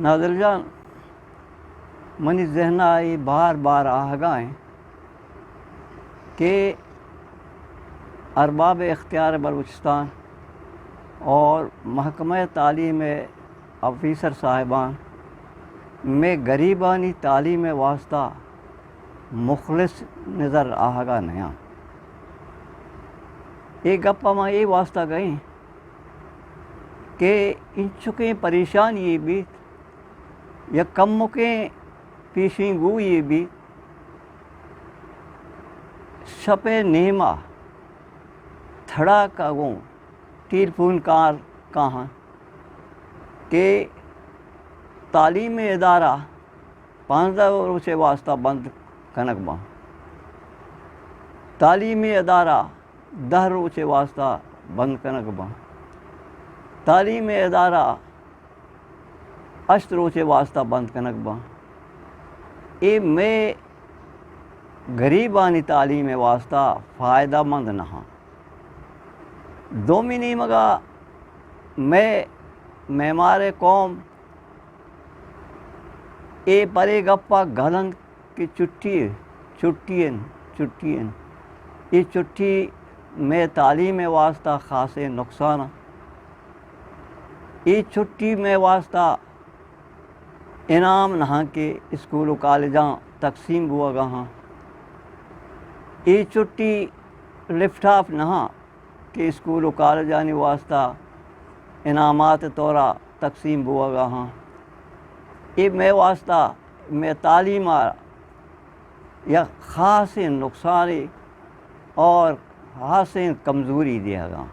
نادل جان، منی ذہن ءَ اے بار بار آہگا ایں کہ ارباب اختیار بلوچستان اور محکمہ تعلیم آفیسر صاحبان مئے گریبانی تعلیم واسطہ مخلص نظر آہگا نیاں۔ اے گپ ما اے واسطہ گئیں کہ انچکیں پریشانی بیت یا کمکیں پیشین گوئی بیت، شپ ءِ نیما تھڑاک ءَ گوں ٹیلیفون کار کاہاں کہ تعلیمی ادارہ پانزدہ روچے واسطہ بند کنگ باں، تعلیمی ادارہ دہ روچے واسطہ بند کنگ باں، تعلیمی ادارہ ہشت روچے واسطہ بند کنگ باں۔ اے مئے گریبانی تعلیم واسطہ فائدہ مند نہ ہاں۔ دومی نیمگا مئے معمار قوم اے پرے گپا گل انت کہ چھٹی، چھٹی انت، چھٹی انت۔ اے چھٹی مئے تعلیم واسطہ خاصیں نقصان انت۔ اے چھٹی مئے واسطہ انعام نہ ہاں کہ اسکول و کالجاں تقسیم بوگا ہاں۔ اے چھٹی لفٹ آف نہ ہاں کہ اسکول و کالجانی واسطہ انعامات طورا تقسیم بوگا ہاں۔ اے مئے واسطہ، مئے تعلیم ءَ یک خاصیں نقصانے اور خاصیں کمزوری دیگا۔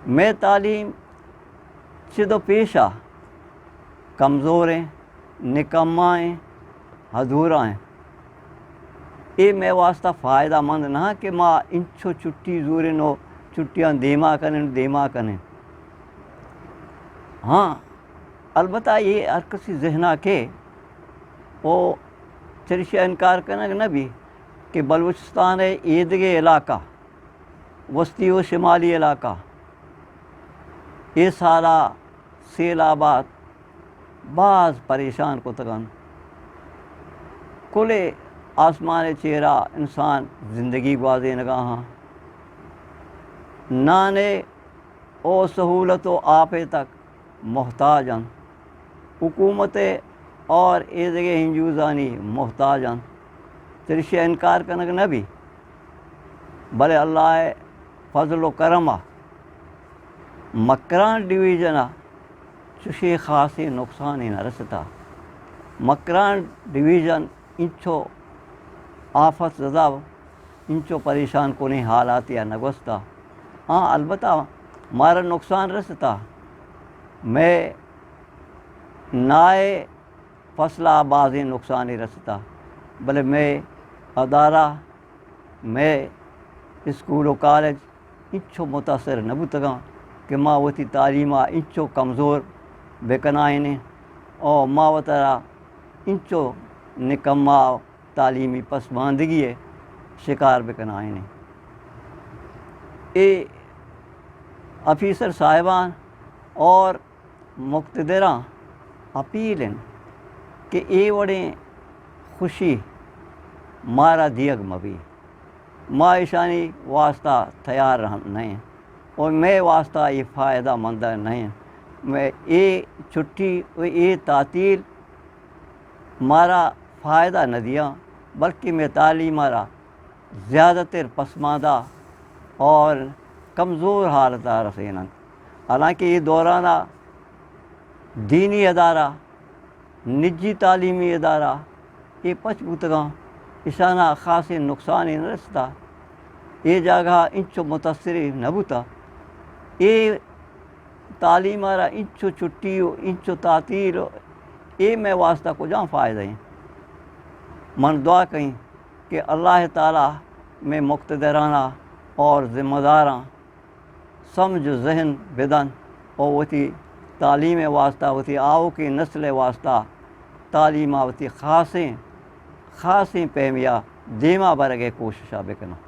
مئے تعلیم چد و پیشا کمزوریں، نکمائیں، ہدورائیں۔ اے مئے واسطہ فائدہ مند نہ کہ ما انچو چھٹی زوریں و چھٹیاں دیما کنیں، دیما کنیں۔ ہاں، البتہ اے ہر کسی ذہنا کہ او چریشی انکار کنگ نہ بی کہ بلوچستان ءِ ایدگہ علاقہ، وسطی و شمالی علاقہ، اے سالا سیلابات باز پریشان کتگ انت۔ کلے آسمان ءِ چیرا انسان زندگی گوازینگا ہاں۔ نانے او سہولت و آپ ءِ تک محتاج انت۔ حکومت ءِ اور ایدگہ ہنجوزانی محتاج انت۔ چریشی انکار کنگ نہ بی۔ بلے اللہ ءِ فضل و کرم ءَ مکران ڈویژن ءَ چشیں خاصیں نقصانے نہ رستا۔ مکران ڈویژن انچو آفت زدہ، انچو پریشان کنیں حالاتے ءَ نہ گوستا۔ ہاں، البتہ مارا نقصان رستا۔ مئے نائے فصل ءَ بازیں نقصانے رستا، بلے مئے ادارہ، مئے اسکول و کالج انچو متاثر نہ بوتگاں کہ ما وتی تعلیم ءَ انچو کمزور بکنائینیں اور ما وترا انچو نکما تعلیمی پسماندگی ءِ شکار بکنائینیں۔ اے آفیسر صاحبان اور مقتدراں اپیل انت کہ اے وڑیں خوشی مارا دیگ مہ بی۔ ما ایشانی واسطہ تیار نہ ایں اور مئے واسطہ اے فائدہ مند نہ ایں۔ مئے اے چھٹی و اے تعطیل مارا فائدہ نہ دیاں، بلکہ مئے تعلیم ءَ را زیادہ تر پسماندہ اور کمزور حالت ءَ رسین انت۔ حالانکہ اے دوران ءَ دینی ادارہ، نجی تعلیمی ادارہ اے پچ بوتگاں، اشانا خاصیں نقصانے نہ رستا۔ اے جاگہ انچو متاثرے نہ بوتا۔ اے تعلیم ءَ را انچو چھٹی و انچو تعطیل و اے مئے واسطہ کجام فائدہ ایں؟ من دعا کئیں کہ اللہ تعالی مئے مقتدرانا اور ذمہ داراں سمجھ و ذہن بدن و وتی تعلیم ءِ واسطہ، وتی آؤکیں نسل ءِ واسطہ تعلیم ءَ وتی خاصیں، خاصیں پیمیا دیما برگ ءِ کوششا بکناں۔